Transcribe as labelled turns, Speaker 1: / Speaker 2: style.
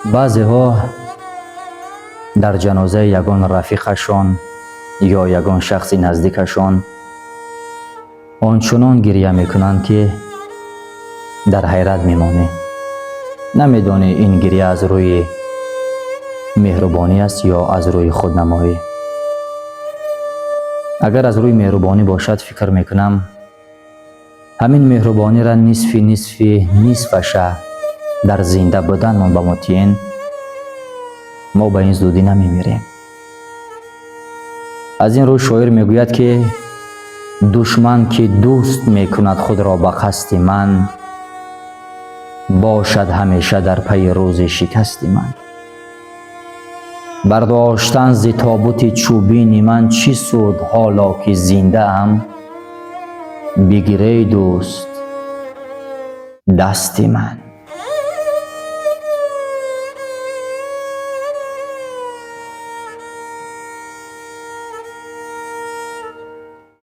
Speaker 1: Баъзеҳо дар ҷанозаи ягон рафиқашон ё ягон шахси наздикашон ончунон гиря мекунанд, ки дар ҳайрат мемонӣ. Намедонӣ, ин гиря аз рӯи меҳрубонӣ аст ё аз рӯи худнамоӣ. Агар аз рӯи меҳрубонӣ бошад, фикр мекунам, ҳамин меҳрубониро нисфи нисфи нисфаша дар зинда буданмон ба мо тиен, мо ба ин зудӣ намемирем. Аз ин рӯ шоир мегӯяд, ки душман, ки дӯст мекунад худро ба қасди ман, бошад ҳамеша дар пайи рӯзи шикасти ман. Бардоштан зи тобути чӯбини ман чӣ суд, ҳоло ки зиндаам? Бигир, эй дӯст, дасти ман.